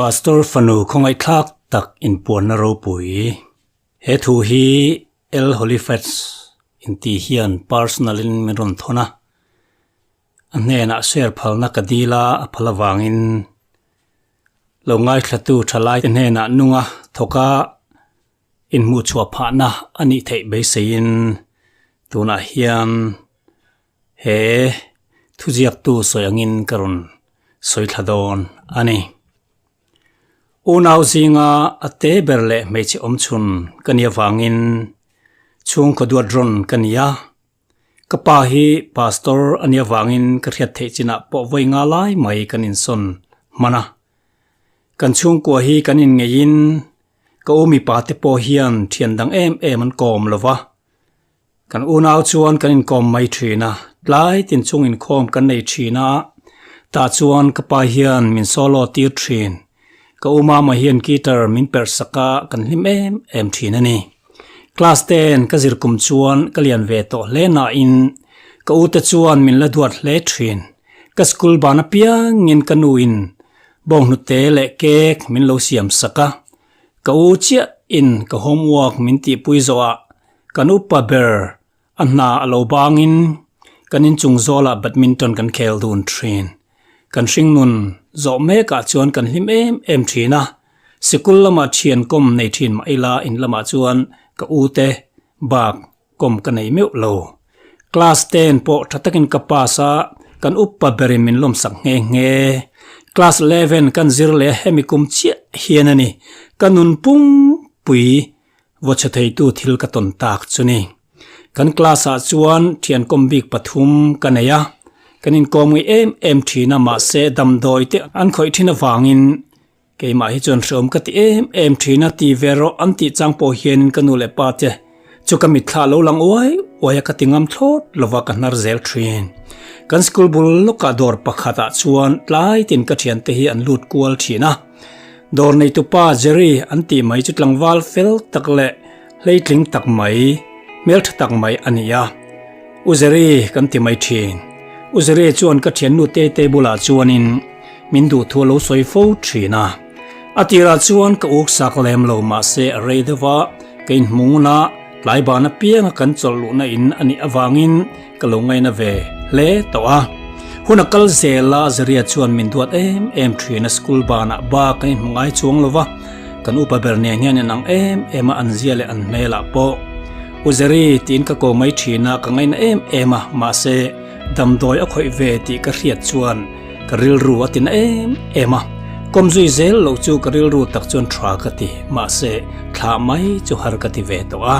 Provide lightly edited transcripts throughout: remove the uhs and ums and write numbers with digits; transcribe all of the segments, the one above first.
Pastor fanu khawngaihthlak tak inpuanna ropui. He thu hi El Holifets inti hian personal in min rawn thawn a, a hnenah share phalna ka dil a, a phal avangin lo ngaithlatu thalai te hnenah nunga thawka inhmuhchhuah phahna a nih theih beiseiin tunah hian He thuziaktu sawi angin ka rawn sawi thla dawn a ni. Unau zinga a te ber leh hmeichhe awmchhun ka nih avangin chhungkaw duat rawn ka ni a. Ka pa hi pastor a nih avangin ka hriat theih chinah pawh vawi nga lai mai kan insawn hman a. Kan chhungkua hi kan inngeihin ka u mipa te pawh hian thian dang em em an kawm lo va. Kan unau chuan kan inkawm mai thin a, tlai tin chung inkhawm kan nei thin a, tah chuan ka pa hian min solo tir thin. Ka u mama hian guitar min perh sak a, kan hlim em em thin a ni. Class ten ka zir kum chuan ka lian ve tawh hle nain ka u te chuan min la duat hle thin. Ka school ban apiangin ka nu in bawnghnute leh cake min lo siam sak a, ka u chiah in ka homework min tihpui zawh ah Kan upa ber a hna a lo bangin kan inchung zawlah badminton kan khel dun thin. Kan hringnun zawh mekah chuan kan hlim em em thin a, sikul lamah thian kawm nei thin mah ila in lamah chuan ka ute bak kawm ka nei meuh lo. Class ten pawh tha takin ka pass a, kan upa berin min lawmsak nghe nghe. Class 11 kan zir leh hemi kum chiah hian a ni ka nun pumpui Vawchhe theitu thil ka tawn tak chu ni. Kan class ah chuan thian kawm bik pathum ka nei a, kan inkawm ngei em em thin a mahse damdawi te an khawih thin avangin keimah hi chuan hreawm ka ti em em thin a ti ve rawh an tih chang pawh hianin ka nu leh pa te chu ka mitthla lo lang uai uai a ka ti ngam thlawt lova ka hnar zel thin. Kan school bul lawkah dawr pakhat ah chuan tlai tin ka thiante hi an lut kual thin a. Dawr neitupa Jerry an tih mai chu tlangval fel tak leh hleitling tak mai, hmeltha tak mai a ni a. U Jerry kan ti mai thin. U Jerry chuan ka thiannu Tete bulah chuanin min duh thu a lo sawi fo thin a. A tirah chuan ka uk sak lem lo mahse a rei deuh a, ka inhmung na tlai ban apianga kan chawlh luhna in a nih avangin Ka lo ngaina ve hle tawh a. Hun a kal zel a, Zaria chuan min duat em em thin a, school banah bak a inhmu ngai chuang lo va, kan upa ber nen hian in ang em em a, an zia leh an hmelah pawh. U Zari tiin ka ko mai thin a, ka ngaina em em a, mahse damdawi a khawih ve tih ka hriat chuan ka rilru a tina em em a, kawm zui zel loh chu ka rilru tak chuan tha ka ti, mahse thlah mai chu har ka ti ve tawh a.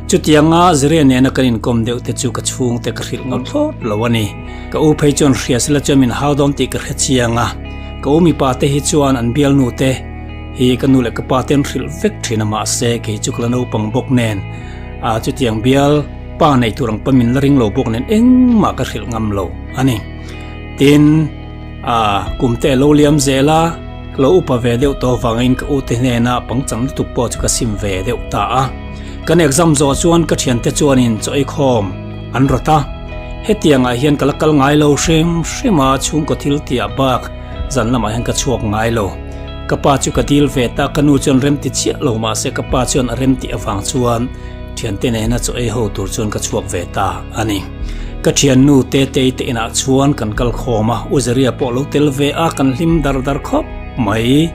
Chutianga Ziria nena kan inkawm deuh te chu ka chhungte ka hrilh ngam thlawt lo a ni. Ka u phei chuan hria sela chuan min hau dawn tih ka hre chiang a. Ka u mipa te hi chuan an bialnu te hi ka nu leh ka pa te an hrilh vek thin a mahse kei chu ka la naupang bawk nen a chutiang bial pa nei tur ang pawn min la ring lo bawk nen engmah ka hrilh ngam lo a ni. Tin, a kum te a lo liam zel a, ka lo upa ve deuh tawh avangin ka u te hnena pangchang lutuk pawh chu ka sim ve deuh ta a. Kan exam zawh chuan ka thiante chuanin chaw ei khawm an rawt a, hetiangah hian ka la kal ngai lo hrim hrim a, chhungkaw thil tihah bak zan lamah hian ka chhuak ngai lo. Ka pa chu ka dil ve ta, ka nu chuan rem ti chiah lo mahse ka pa chuan a rem tih avang chuan thiante nena chaw ei ho tur chuan ka chhuak ve ta a ni. Ka thiannu Tetei te inah chuan kan kal khawm a, U Zaria pawh lo tel ve a, kan hlim dar dar khawp mai.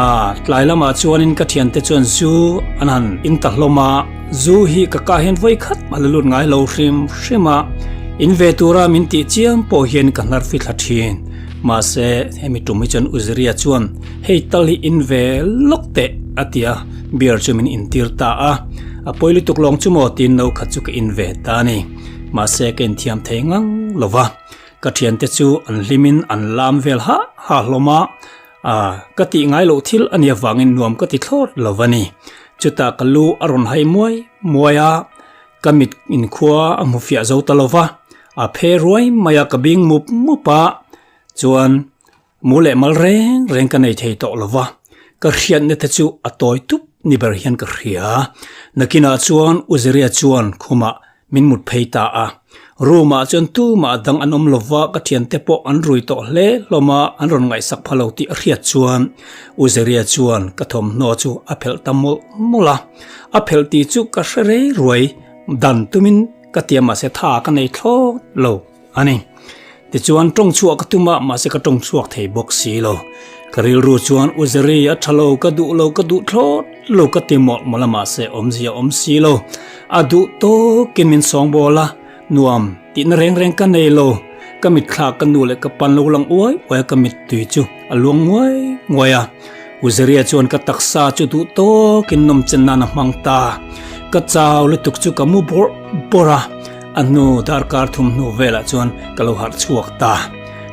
A, tlai lamah chuanin ka thiante chuan zu an han in ta hlawm a, zu hi ka kah hian vawi khat a la lut ngai lo hrim hrim a, in ve tura min tih chiam pawh hian ka hnar fi thla thin. Mahse, hemi tum hi chuan Uziria chuan hei tal hi in ve lawk teh a ti a, beer chu min intir ta a, a pawi lutuk lawng chu maw tiin no khat chu ka in ve ta a ni. Mahse, ka inthiam thei ngang lo va, ka thiante chu an hlimin an lam vel hah hah hlawm a, A, ka tih ngai loh thil a nih avangin nuam ka ti thlawt lo a ni. Chutah ka lu a rawn hai muai muai a, ka mit inkhua a hmu fiah zo ta lo va, a phe ruai mai a, ka bing mup mup a, chuan mu leh mal reng reng ka nei thei tawh lo va, ka hriatna te chu a tawi tup ni ber hian ka hria. Nakinah chuan U Zeria chuan khumah min mut phei ta a. Room ah chuan tumah dang an awm lova, ka thiante pawh an rui tawh hle hlawm a, an rawn ngaihsak pha lo tih a hriat chuan U Zeria chuan ka thawmhnaw chu a phelh ta mawlh mawlh a. A phelh tih chu ka hre rei ruai, dan tumin ka tia mahse tha ka nei thlawt lo. A ni. Tichuan tawng chhuah ka tum a, mahse ka tawng chhuak thei bawk si lo. Ka rilru chuan U Zeri a tha lo, ka duh lo, ka duh thlawt lo ka ti mawlh mawlh a, mahse awmzia awm si lo. A duh tawkin min sawngbawl a, nuam tihna reng reng ka nei lo. Ka mitthlak ka nu leh ka pan lo lang uai uai a, ka mittui chu a luang nguai nguai a. U Zeria chuan ka taksa chu duh tawkin nawmchen nan a hmang ta. Ka chau lutuk chu ka mu bawrh bawrh a. A hnu darkar thum hnu velah chuan ka lo harh chhuak ta.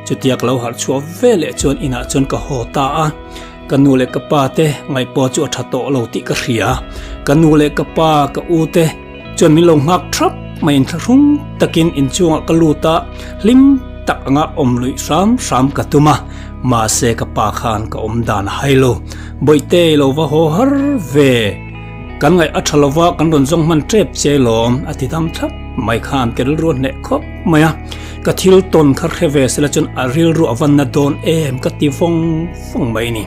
Chutia ka lo harh chhuah veleh chuan inah chuan ka haw ta a. Ka nu leh ka pa te ngaihpawh chu a tha tawh lo tih ka hria. Ka nu leh ka pa, ka u te chuan min lo nghak thap mai inthlahrung takin inchungah ka lut a, hlim tak anga awm luih hram hram ka tum a. Mahse ka pa khan ka awm dan a hai lo. Bawihte i lo va haw har ve. Kan ngaih a tha lova kan rawn zawng hman tep che lawm a ti dam thlap mai khan ka rilru a hneh khawp mai a, ka thil tawn kha hre ve sela chuan a rilru a van na dawn em ka ti vawng vawng mai ni.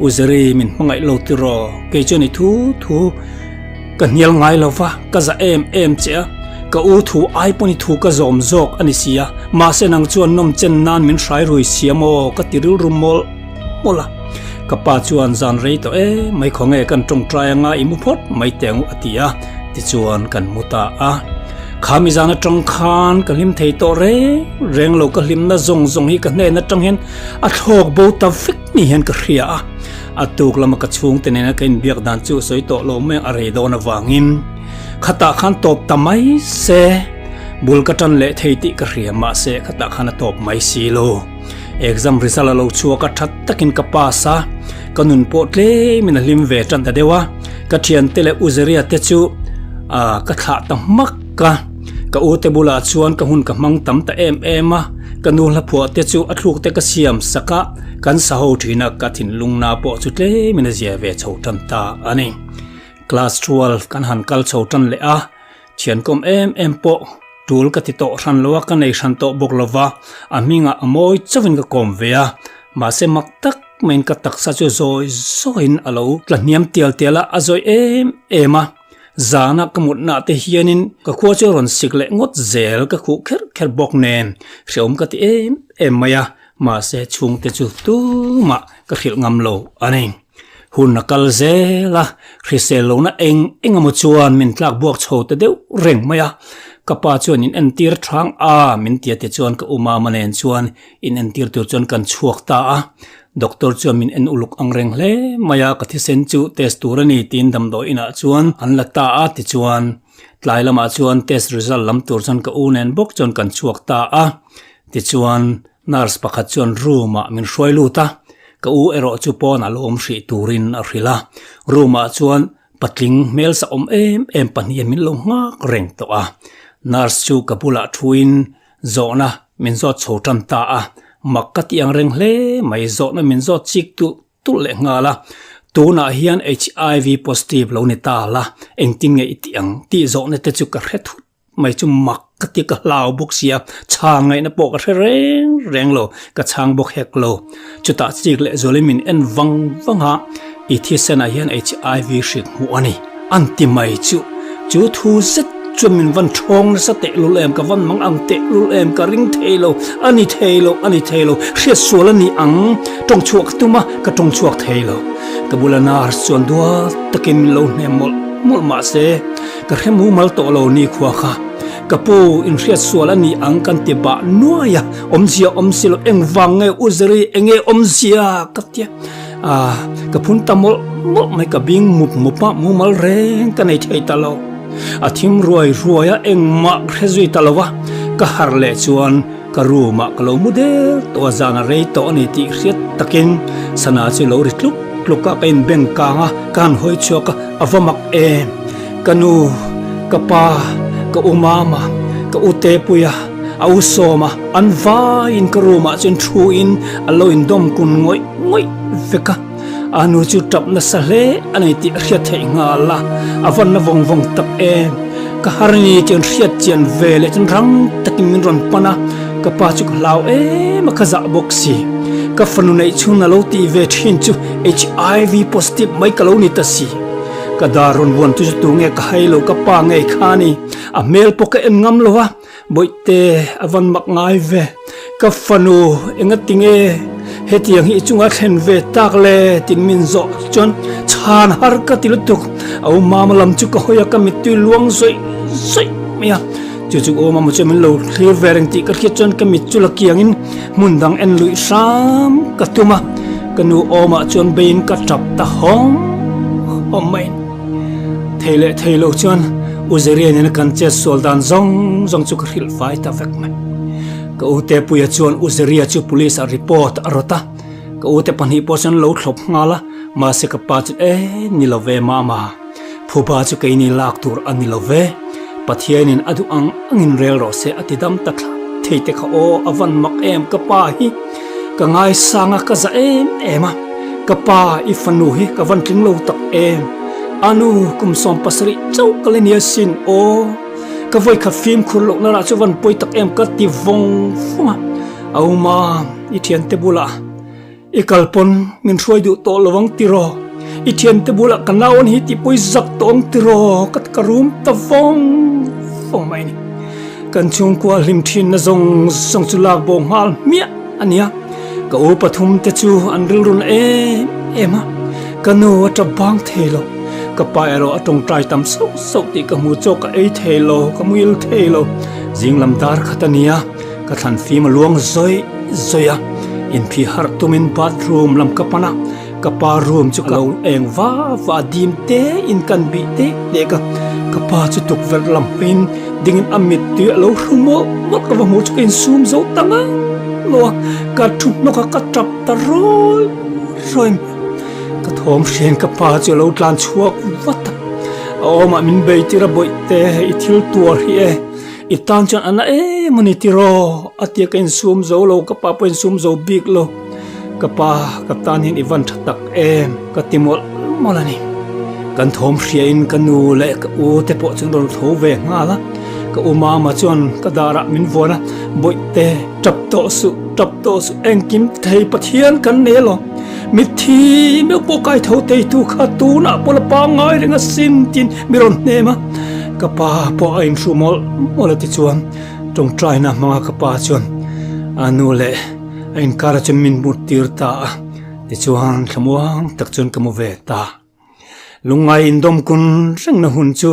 U Zeri min hmangaih lo tiraw kei chuan i thu thu ka hnial ngai lova ka za em em che a, ka u thu ai pawn i thu ka zawm zawk a ni si a, mahse nang chuan nawm chen nan min hrai rui sia maw ka ti rilru mawlh mawlh a. Ka pa chuan zan rei tawh e, mai khaw nge kan tawngtai anga i mu phawt mai teh ang u a ti a, tichuan kan mu ta a. Kha mi zan atang khan ka hlim thei tawh reng reng lo, ka hlimna zawng zawng hi ka hnen atang hian a thlawk bo ta vek ni hian ka hria a. A tuk lama ka chhungte nena ka inbiak dan chu sawi tawh lo mai a rei dawn avangin khatah khan tawp ta mai se, bul ka tan leh thei tih ka hria mahse khatah khan a tawp mai si lo. Exam result a lo chhuak a, that takin ka pass a, ka nun pawh tlemin a hlim ve tan ta deuh a, ka thiante leh u Zeria te chu ah ka thlah ta hmak a, ka u te bulah chuan ka hun ka hmang tam ta em em a, ka nu hla phuah te chu a thluk te ka siam sak a, kan sa ho thin a, ka thinlung na pawh chu tlemin a zia ve chho tan ta a ni. Class 12 kan han kal chho tan leh a, Thiankawm em em pawh tul ka ti tawh hran lo a, ka nei hran tawh bawk lo va, a hmingah a mawi chauhin ka kawm ve a, mahse mak tak maiin ka taksa chu zawi zawiin a lo tla hniam tial tial a, a zawi em em a, zana ka mutnaah te hianin ka khua chu a rawn sik leh ngawt zel ka khuh kher kher bawk nen hreawm ka ti em em mai a, mahse chhungte chu tumah ka hrilh ngam lo a ni. Hun a kal zel a, hrisel lohna eng eng emaw chuan min tlak buak chho ta deuh reng mai a. Ka pa chuan in entir thang a, min tia te chuan ka u mama nen chuan in entir tur chuan kan chhuak ta a. Doctor chuan min en uluk ang reng hle mai a, ka thisen chu test tur a ni tiin damdawi inah chuan an la ta a tichuan tlai lamah chuan test result lam tur chuan ka u nen bawk chuan kan chhuak ta a. Tichuan Nurse pakhat chuan room ah min hruai lut a, ka u erawh chu pawnah lo awm hrih turin a hrilh a. Room ah chuan patling hmelsa awm em em pahnihin min lo nghak reng tawh a. Nurse chu ka bulah thuin zawhna min zawt chho tan ta a, mak ka tih ang reng hle mai, zawhna min zawt chik tulh tulh leh nghal a. Tunah hian HIV positive lo ni ta la, engtin nge i tih ang tih zawhna te chu ka hre thut. Mai chu mak ka ti ka hlau bawk sia, chhang ngaihna pawh ka hre reng reng lo, ka chhang bawk hek lo. Chutah chik leh zualin min en vang vang a, i thisenah hian HIV hrik hmuh a ni, an ti mai chu. Chu thu zet chuan min van thawng nasa tehlul em, ka van mang ang tehlul em, ka ring thei lo, a ni thei lo, a ni thei lo, hriat sual a ni ang, tawng chhuah ka tum a, ka tawng chhuak thei lo. Ka bula nurse chuan duat takin min lo hnem mawlh mawlh mahse, Ka hre mumal tawh lo ni khua kha. Ka pu inhriat sual a ni ang kan ti bah nuai a, awmzia awm si lo engvang nge u Zeri enge awmzia ka tia. Ah, ka phun ta mawlh mawlh mai ka bing mup mup a, mumal reng ka nei thei ta lo. A thim ruai ruai a engmah ka hre zui ta lo a, ka harh leh chuan ka room ah ka lo mu der tawh a, zan a rei tawh a ni tih hriat takin sana chu lo ri tluk tluk a, ka inbeng kang a, ka han hawi chhuak a, a va mak em. Ka nu, ka pa, ka u mama, ka u Tepuia, a u Sawma, an vaiin ka room ah chuan thu in a lo indawm kun ngawih ngawih vek a. A nu chu tap nasa hle a nei tih a hriat theih nghal a, a van na vawng vawng tak em. Ka har a ni tih an hriat chian ve leh chuan rang takin min rawn pan a, ka pa chu ka hlau em a, ka zah bawk si. Ka fanu neih chhun a lo tih ve thin chu HIV positive mai ka lo ni ta si. Ka dar rawn vuan tu chu tu nge ka hai lo, ka pa ngei kha a ni. A hmel pawh ka en ngam lo a, Bawihte a van mak ngai ve. Ka fanu engati nge hetiang hi i chunga thlen ve tak le tin min zawh chuan chhan har ka ti lutuk. A u mama lam chu ka hawi a, ka mittui luang zawih zawih mai a. Chu chu u mama chuan min lo thlir ve reng tih ka hriat chuan ka mit chu la kiangin hmun dang en luih hram ka tum a. Ka nu awmah chuan beiin ka tap ta hawm hawm mai. Thei leh thei lo chuan U Zeria nena kan chet sual dan zawng zawng chu ka hrilh fai ta vek mai. Ka U Tepuia chuan U Zeria chu police ah report a rawt a, ka U te pahnih pawh chuan lo thlawp nghal a, mahse ka pa chuan e ni lo ve mama, phuba chu keini lak tur a ni lo ve, Pathianin a duh ang angin rel rawh se a ti dam ta thlap thei te kha aw a van mak em ka pa hi ka ngaisang a ka za em em a. Ka pa, i fanu hi ka van tling lo tak em? A nu, kum 70 chauh ka la nia sin aw. Ka vawikhat fimkhur lohna lah chu van pawi tak em ka ti vawng vawng a. A uma, i thiante bulah i kal pawn min hruai duh tawh lo ang tiraw? I thiante bulah ka nau an hi tih pawi zak tawh ang tiraw? Ka ka rum ta vawng vawng mai a ni. Kan chhungkua hlim thinna zawng zawng chu lak bo nghal hmiah a nia. Ka u pathum te chu an rilrun em em a, ka nu a tap bang thei lo. Ka pa erawh a tawngtai tam sauh sauh tih ka hmu chawk ka ei thei lo, ka muil thei lo. Zing lam dar khat a nia, ka thlan fim a luang zawih zawih a, inphih harh tumin bathroom lam ka pan a, ka pa room chu ka lo eng va va a, dim te in kan bih tek tek a, ka pa chu tukverh lam hawiin dingin a mittui a lo hru mawlh mawlh ka va hmuh chu ka insum zo ta ngang lo a, ka thu hnawk a ka tap ta rawi rawi mai. Ka thawm hriain ka pa chu a lo tlan chhuak vat a, a awmah min bei tir a bawihte i thil tuar hi e, i tan chuan a na em a ni tiraw a tia ka insum zo lo, ka pa pawh a insum zo bik lo. Ka pa, ka tan hian i van tha tak em? Ka ti mawlh mawlh a ni. Kan thawm hriain ka nu leh ka u te pawh chuan rawn tho ve nghal a. Ka u mama chuan ka darah min vuan a, Bawihte, tap tawh suh, tap tawh suh, engkim thei Pathian kan nei alawm. Mitthi meuh pawh kai tho teitu kha tunah pawh la pangngai reng asin tiin mi rawn hnem a. Ka pa pawh a inhru mawlh mawlh a tichuan tawngtaina hmanga ka pa chuan a nu leh A inkar chuan min mut tir ta a, tichuan thlamuang tak chuan ka mu ve ta. Lungngai indawm kun rengna hun chu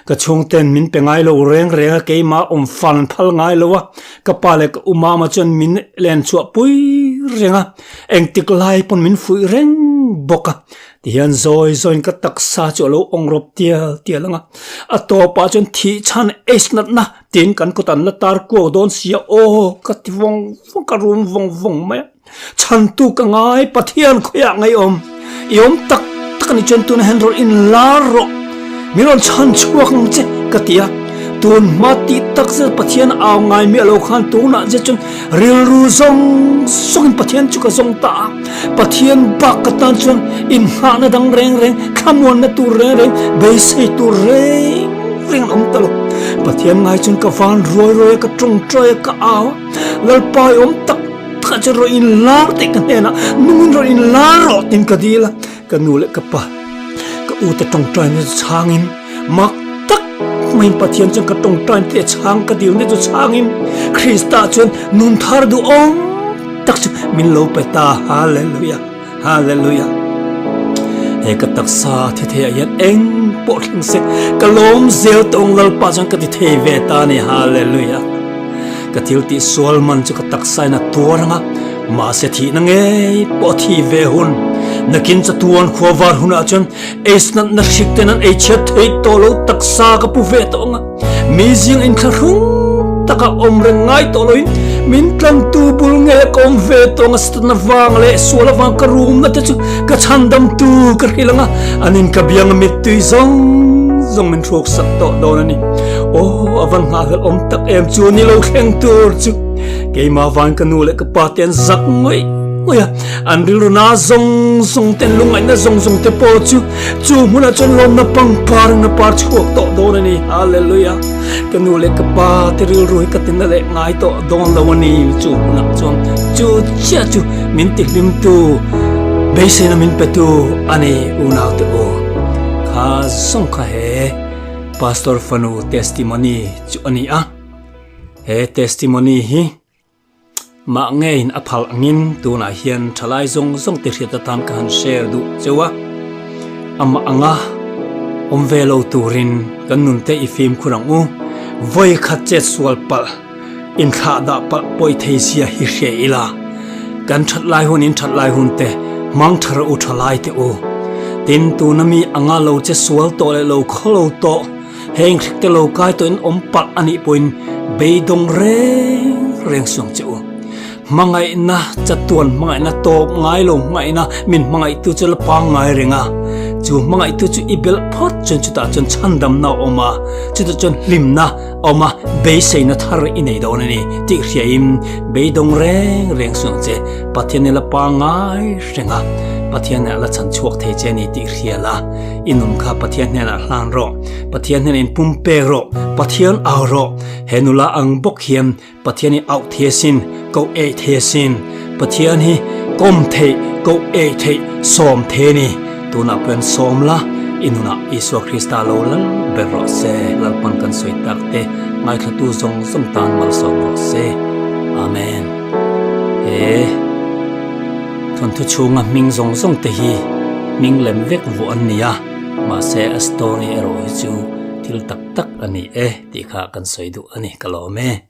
ka chhungten min pe ngai lo reng reng a, keimah awm fal an phal ngai lo a, ka pa leh ka u mama chuan min len chhuah pui reng a, engtik lai pawn min fuih reng bawk a. Tihian zawi zawiin ka taksa chu a lo awng rawp tial tial ang a, a tawpah chuan thih chhan aids natna Tin, kan kut an la tar kuau dawn sia aw ka ti vawng vawng, ka rum vawng vawng mai a. Chhantu ka ngai, Pathian khawiah ngaihawm i awm tak tak a nih chuan tuna hian rawn inlar rawh, min rawn chhan chhuak ang che ka ti a. Tun hma tih tak zet Pathian au ngai miah lo khan tunah zet chuan rilru zawng zawngin Pathian chu ka zawng ta a. Pathian bak ka tan chuan inngahna dang reng reng, thlamuanna tur reng reng, beisei tur reng reng an awm ta lo. Pathian ngai chuan ka van ruai ruai a, ka tawngtai a, ka au a, Lalpa i awm tak tak ah chuan rawn inlar teh ka hnenah, nungin rawn inlar rawh tiin ka dil a, ka nu leh ka pa, ka u te tawngtaina chu chhangin mak tak maiin Pathian chuan ka tawngtaina te chhang ka dilna chu chhangin Krista chuan nun thar duhawm tak chu min lo pe ta, Hallelujah, Hallelujah. He ka taksa thi thei ah hian eng pawh thleng se ka lawm zel tawng Lalpa chuan ka ti thei ve ta a ni, Hallelujah. Ka thil tih sual man chu ka taksa in a tuar ang a, mahse thihna ngei pawh a thi ve hun. Nakin chatuan khua var hunah chuan eisnatna hrik ten an eichhiat thei tawh lo taksa ka pu ve tawh ang a, mi zing inthlahrung taka awm reng ngai tawh loin min tlantu bul nge ka awm ve tawh ang a, satna vang leh sual avang ka rumna te chu ka chhandamtu ka hrilh ang a, anin ka bianga mittui zawng zawng min hruak sak tawh dawn a ni. Aw, a van nghahhlelh awm tak em chu ni lo thleng tur chu. Keimah van ka nu leh ka pa te an zak ngawih. uih a, an rilru na zawng zawng te, an lungngaihna zawng zawng te pawh chu chu hmunah chuan lawmna pangpar in a par chhuak tawh dawn a ni. Hallelujah! Ka nu leh ka pa te rilru hi ka tina leh ngai tawh dawn lo a ni. Chu hmunah chuan chu chiah chu min tihlimtu, beiseina min petu a ni unaute u. Kha zawng kha he Pastor fanu testimony chu a ni a. He testimony hi mah ngeiin a phal angin tunah hian thalai zawng zawng te hriat atan ka han share duh cheu a. Amah anga awm ve lo turin kan nunte i fimkhur ang u. Vawi khat chet sual palh, inthlah dah palh pawi thei zia hi hria ila. Kan that lai hun in that lai hun te hmang tha rawh u thalai te u. Tin, tuna mi anga lo che sual tawh leh lo khaw lo tawh, Heng hrik te lo kai tawhin awm palh a nih pawhin beidawng reng reng suang che u. Hmangaihna chatuan hmangaihna tawp ngai lo hmangaihna min hmangaihtu chu la pangngai reng a. Chu hmangaihtu chu i belh phawt chuan chutah chuan chhandamna a awm a, chutah chuan hlimna a awm a, beiseina thar i nei dawn a ni tih hriain beidawng reng reng suang che. Pathian i la pangngai reng a, Pathian nih a la chhan chhuak thei che a ni tih hria la. I nun kha Pathian hnenah hlan rawh. Pathian hnenah in pum pek rawh. Pathian au rawh. He nula ang bawk hian Pathian hi auh thei asin, koh eih thei asin. Pathian hi kawm theih, koh eih theih, sawm thei a ni. Tunah pawh hian sawm la, i nunah Isua Krista lo lal ber rawh se. Lalpan kan sawi tak te ngaithlatu zawng zawng tan malsawm rawh se. Amen. He. Thawnthu chhunga hming zawng zawng te hi hming lem vek vuah an ni a, mahse a story erawh hi chu thil tak tak a ni e tih kha kan sawi duh a ni ka lawm e.